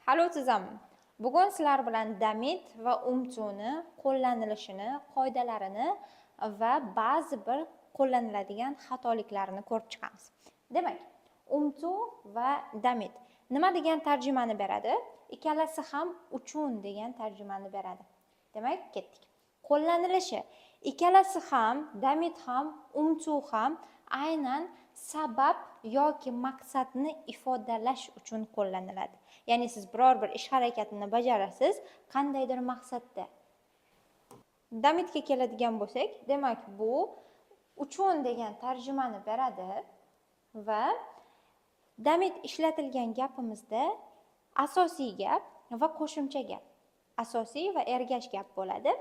Hallo zusammen. Bugun sizlar bilan damit va um zuni qo'llanilishini, qoidalarini va ba'zi bir qo'llaniladigan xatoliklarini ko'rib chiqamiz. Demak, um zu va damit nima degan tarjimani beradi? Ikkalasi ham uchun degan tarjimani beradi. Demak, ketdik. Qo'llanilishi: ikkalasi ham, damit ham, um zu ham aynan sabab yoki maqsadni ifodalash uchun qo'llaniladi. Ya'ni siz biror bir ish harakatini bajarasiz qandaydir maqsadda. Damitga keladigan bo'lsak, demak, bu uchun degan tarjimani beradi va damit ishlatilgan gapimizda asosiy gap va qo'shimcha gap, asosiy va ergash gap bo'ladi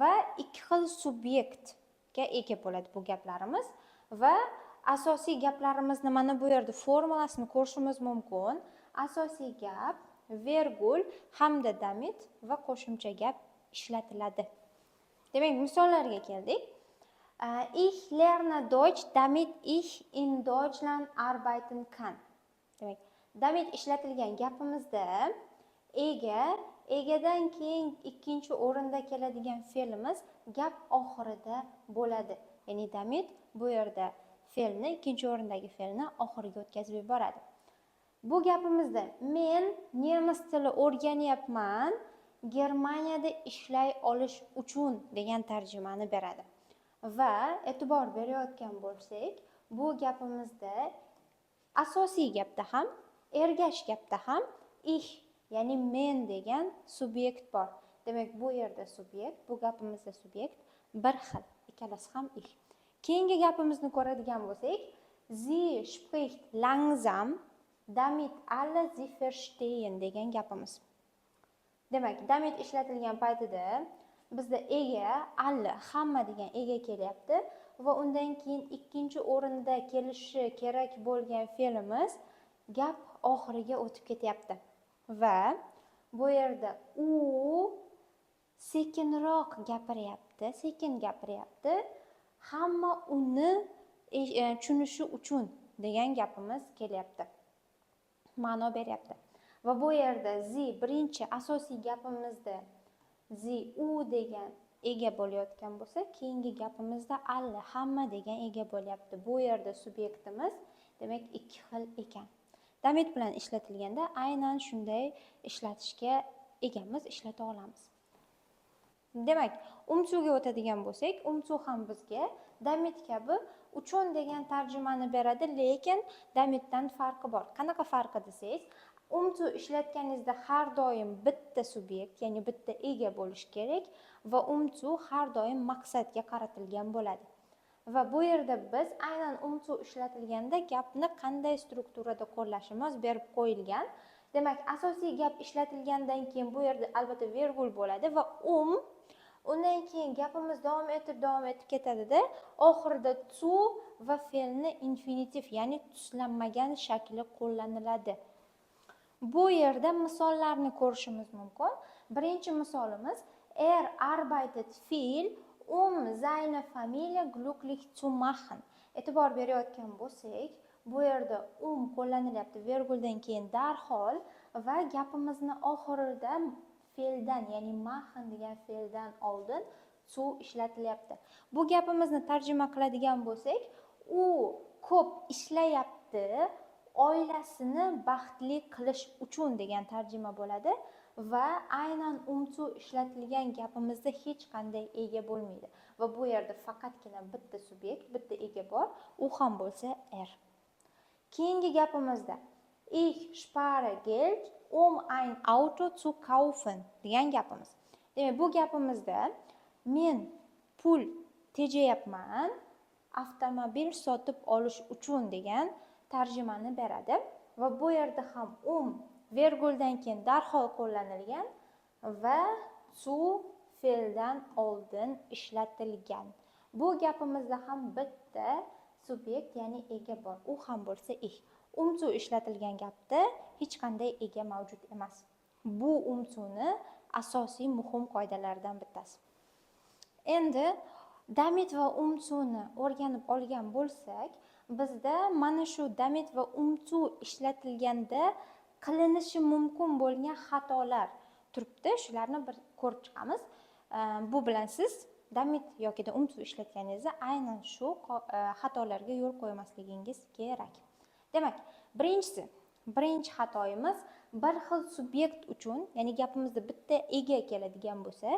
va ikki xil subyektga ega bo'ladi bu gaplarimiz. Va asosiy gaplarimizni mana bu yerda formulasini ko'rishimiz mumkin: asosiy gap, vergul hamda damit va qo'shimcha gap ishlatiladi. Demak, misollarga keldik. Ich lerne Deutsch, damit ich in Deutschland arbeiten kann. Demak, damit ishlatilgan gapimizda ega, egadan keyin ikkinchi o'rinda keladigan fe'limiz gap oxirida bo'ladi. Ya'ni damit bu yerda fe'lni, ikkinchi o'rindagi fe'lni oxiriga o'tkazib yuboradi. Bu gapimizda men nemis tili o'rganyapman, Germaniyada ishlay olish uchun degan tarjimani beradi. Va e'tibor berayotgan bo'lsak, bu gapimizda asosiy gapda ham, ergash gapda ham ich, ya'ni men degan subyekt bor. Demak, bu yerda subyekt, bu gapimizda subyekt bir xil, ikkalasi ham ich. Keyingi gapimizni ko'radigan bo'lsak, sie spricht langsam, damit alle sie verstehen degan gapimiz. Demak, damit ishlatilgan paytida bizda ega, alle, hamma degan ega kelyapti va undan keyin ikkinchi o'rinda kelishi kerak bo'lgan fe'limiz gap oxiriga o'tib ketyapti va bu yerda u sekinroq gapiryapti, sekin gapiryapti, hamma uni tushunishi uchun degan gapimiz kelyapti, ma'no beryapti. Va bu yerda sie, birinchi asosiy gapimizda sie, u degan ega bo'layotgan bo'lsa, keyingi gapimizda alle, hamma degan ega bo'lyapti. Bu yerda subyektimiz, demak, ikki xil ekan. Damit bilan ishlatilganda aynan shunday ishlatishga egamiz, ishlata olamiz. Demak, um zuga o'tadigan bo'lsak, um zu ham bizga damit kabi uchun degan tarjimani beradi, lekin damitdan farqi bor. Qanaqa farqi desangiz, um zu ishlatganingizda har doim bitta subyekt, ya'ni bitta ega bo'lishi kerak va um zu har doim maqsadga qaratilgan bo'ladi. Va bu yerda biz aynan um zu ishlatilganda gapni qanday strukturada qo'llashimiz berib qo'yilgan. Demak, asosiy gap ishlatilgandan keyin bu yerda albatta vergul bo'ladi va um, undan keyin gapimiz davom etib, davom etib ketadida, oxirida zu va fe'lni infinitiv, ya'ni tuslanmagan shakli qo'llaniladi. Bu yerda misollarni ko'rishimiz mumkin. Birinchi misolimiz: Er arbeitet viel, um seine Familie glücklich zu machen. E'tibor berayotgan bo'lsak, bu yerda um qo'llanilyapti verguldan keyin darhol va gapimizni oxirida fe'ldan, ya'ni machen degan fe'ldan oldin zu ishlatilyapti. Bu gapimizni tarjima qiladigan bo'lsak, u ko'p ishlayapti oilasini baxtli qilish uchun degan tarjima bo'ladi va aynan um zu ishlatilgan gapimizda hech qanday ega bo'lmaydi va bu yerda faqatgina bitta subyekt, bitta ega bor, u ham bo'lsa er. Keyingi gapimizda Ich spare Geld, um ein Auto zu kaufen degan gapimiz. Demak, bu gapimizda men pul tejayapman avtomobil sotib olish uchun degan tarjimani beradi va bu yerda ham um verguldan keyin darhol qo'llanilgan va zu fe'ldan oldin ishlatilgan. Bu gapimizda ham bitta subyekt, ya'ni ega bor, u ham bo'lsa ich. Um zu ishlatilgan gapda hech qanday ega mavjud emas. Bu um zuni asosiy muhim qoidalaridan bittasi. Endi damit va um zuni o'rganib olgan bo'lsak, bizda mana shu damit va um zu ishlatilganda qilinishi mumkin bo'lgan xatolar turibdi. Shularni bir ko'rib chiqamiz. Bu bilan siz damit yokida um zu ishlatganingizda aynan shu xatolarga yo'l qo'ymasligingiz kerak. Demak, birinchisi, birinchi xatoyimiz: bir xil subyekt uchun, ya'ni gapimizda bitta ega keladigan bo'lsa,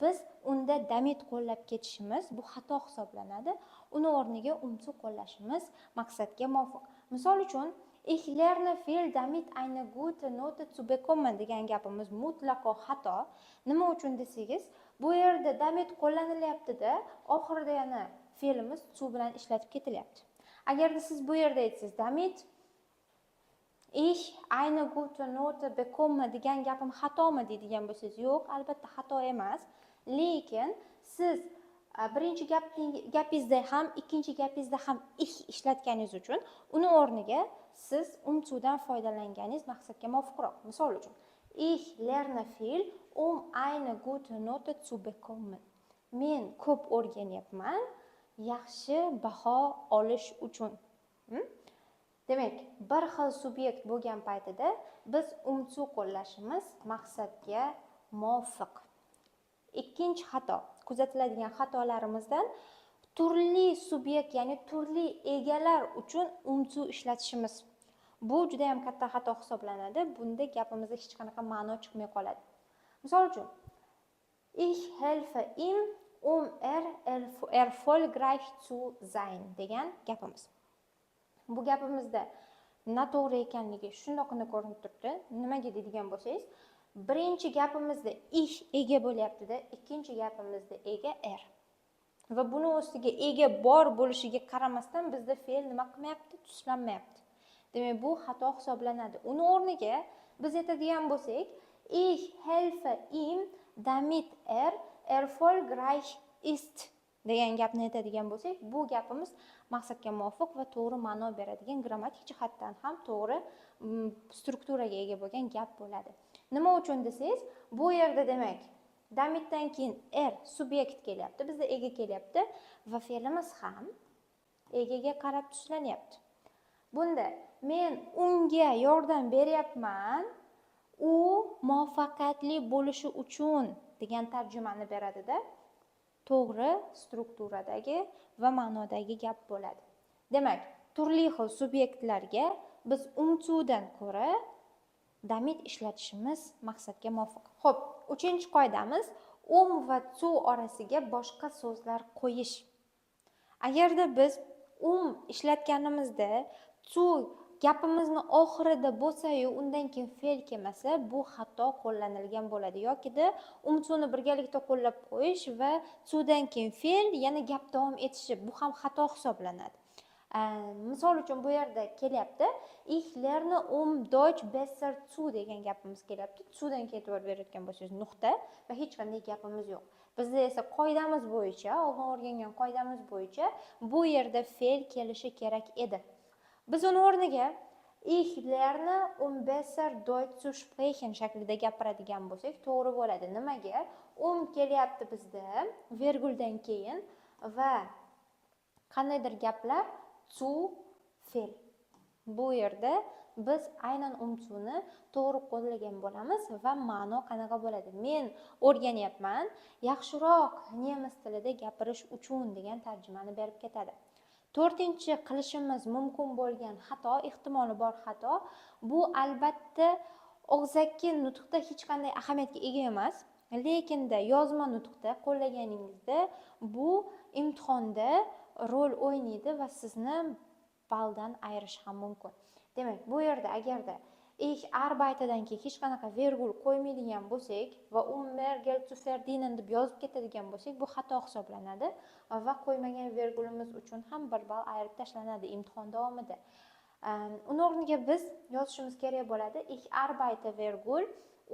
biz unda damit qo'llab ketishimiz, bu xato hisoblanadi. Uni o'rniga um zu qo'llashimiz maqsadga muvofiq. Misol uchun, "Ich lerne viel, damit eine gute Note zu bekommen" degan gapimiz mutlaqo xato. Nima uchun desangiz, bu yerda damit qo'llanilyaptida, oxirida yana fe'limiz zu bilan ishlatib ketilyapti. Agarda siz bu yerda aytsangiz, "Damit ich eine gute Note bekomme" degan gapim xatomi deydigan bo'lsangiz, yo'q, albatta xato emas. Lekin siz birinchi gapingizda ham, ikkinchi gapingizda ham ich ishlatganingiz uchun uni o'rniga siz um zudan foydalanganingiz maqsadga muvofiqroq. Misol uchun, "Ich lerne viel, um eine gute Note zu bekommen." Men ko'p o'rganyapman yaxshi baho olish uchun. Demak, bir xil subyekt bo'lgan paytida biz um zu qo'llashimiz maqsadga muvofiq. Ikkinchi xato, kuzatiladigan xatolarimizdan turli subyekt, ya'ni turli egalar uchun um zu ishlatishimiz. Bu juda ham katta xato hisoblanadi. Bunda gapimizda hech qanaqa ma'no chiqmay qoladi. Misol uchun, "Ich helfe ihm, um er erfolgreich zu sein" degan gapimiz. Bu gapimizda noto'g'ri ekanligi shundoqqina ko'rinib turibdi. Nimaga deydigan bo'lsangiz, birinchi gapimizda ich ega bo'lyaptida, ikkinchi gapimizda ega er. Va buni ustiga ega bor bo'lishiga qaramasdan bizda fe'l nima qilmayapti? Tuslanmayapti. Demak, bu xato hisoblanadi. Uni o'rniga biz aytadigan bo'lsak, "Ich helfe ihm, damit er erfolgreich ist" degan gapni aytadigan bo'lsak, bu gapimiz maqsadga muvofiq va to'g'ri ma'no beradigan, grammatik jihatdan ham to'g'ri strukturaga ega bo'lgan gap bo'ladi. Nima uchun desangiz, bu yerda, demak, damitdan keyin er subyekt kelyapti, bizda ega kelyapti va fe'limiz ham egaga qarab tuslanyapti. Bunda men unga yordam beryapman, u muvaffaqiyatli bo'lishi uchun degan tarjimani beradida, to'g'ri strukturadagi va ma'nodagi gap bo'ladi. Demak, turli xil subyektlarga biz um zudan ko'ra damit ishlatishimiz maqsadga muvofiq. Xo'p, uchinchi qoidamiz: um va zu orasiga boshqa so'zlar qo'yish. Agarda biz um ishlatganimizda zu gapimizni oxirida bo'lsa-yu, undan keyin fe'l kelmasa, bu xato qo'llanilgan bo'ladi. Yokida um zuni birgalikda qo'llab qo'yish va zudan keyin fe'l, yana gap davom etishi, bu ham xato hisoblanadi. Misol uchun, bu yerda kelyapti "Ich lerne, um Deutsch besser zu" degan gapimiz kelyapti. Zudan keyin e'tibor berayotgan bo'lsangiz, nuqta va hech qanday gapimiz yo'q. Bizda esa qoidamiz bo'yicha, oldin o'rgangan qoidamiz bo'yicha bu yerda fe'l kelishi kerak edi. Biz uni o'rniga "Ich lerne, um besser Deutsch zu sprechen" shaklida gapiradigan bo'lsak, to'g'ri bo'ladi. Nimaga? Um kelyapti bizda verguldan keyin va qandaydir gaplar, zu, fe'l. Bu yerda biz aynan um zuni to'g'ri qo'llagan bo'lamiz va ma'no qanaqa bo'ladi? Men o'rganyapman yaxshiroq nemis tilida gapirish uchun degan tarjimani berib ketadi. To'rtinchi qilishimiz mumkin bo'lgan xato, ehtimoli bor xato, bu albatta og'zaki nutqda hech qanday ahamiyatga ega emas, lekinda yozma nutqda qo'llaganingizda bu imtihonda rol o'ynaydi va sizni balldan ayirishi ham mumkin. Demak, bu yerda agarda ich arbeitedan keyin hech qanaqa vergul qo'ymaydigan bo'lsak va "um mehr Geld zu verdienen" deb yozib ketadigan bo'lsak, bu xato hisoblanadi va qo'ymagan vergulimiz uchun ham 1 ball ayirib tashlanadi imtihon davomida. Uni o'rniga biz yozishimiz kerak bo'ladi: "Ich arbeite vergul,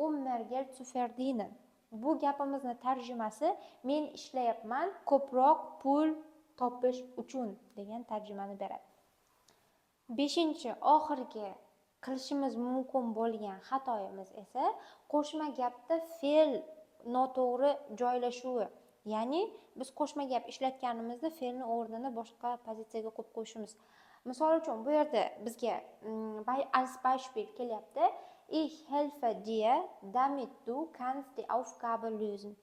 um mehr Geld zu verdienen". Bu gapimizni tarjimasi men ishlayapman ko'proq pul topish uchun degan tarjimani beradi. Beshinchi, oxirgi qilishimiz mumkin bo'lgan xatoyimiz esa qo'shma gapda fe'l noto'g'ri joylashuvi, ya'ni biz qo'shma gap ishlatganimizda fe'lni o'rnini boshqa pozitsiyaga qo'yib qo'yishimiz. Misol uchun, bu yerda bizga als Beispiel kelyapti. "Ich helfe dir, damit du kannst die Aufgabe lösen."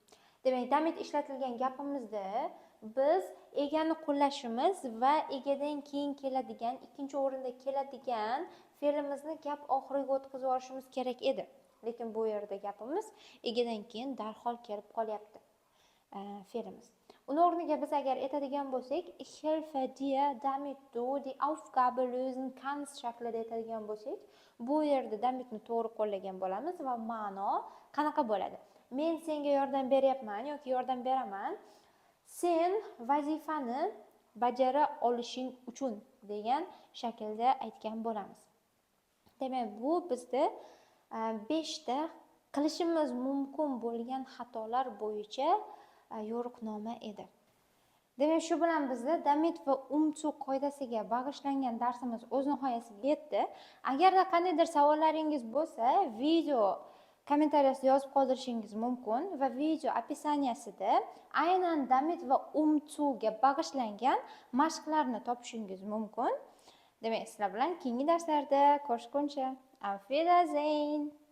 Demak, damit ishlatilgan gapimizda biz egani qo'llashimiz va egadan keyin keladigan, ikkinchi o'rinda keladigan fe'limizni gap oxiriga o'tkazib yuborishimiz kerak edi. Lekin bu yerda gapimiz egadan keyin darhol kelib qolyapti fe'limiz. Uni o'rniga biz agar aytadigan bo'lsak, "Ich helfe dir, damit du die Aufgabe lösen kannst" shaklida aytadigan bo'lsak, bu yerda damitni to'g'ri qo'llagan bo'lamiz va ma'no qanaqa bo'ladi? Men senga yordam beryapman yoki yordam beraman, sen vazifani bajara olishing uchun degan shaklda aytgan bo'lamiz. Demak, bu bizda beshta qilishimiz mumkin bo'lgan xatolar bo'yicha yo'riqnoma edi. Demak, shu bilan bizda damit va um zu qoidasiga bag'ishlangan darsimiz o'z nihoyasiga yetdi. Agarda qandaydir savollaringiz bo'lsa, video kommentariyasida yozib qoldirishingiz mumkin va video описания sida aynan damit va um zuga bag'ishlangan mashqlarni topishingiz mumkin. Demak, sizlar bilan keyingi darslarda ko'rishguncha, auf Wiedersehen!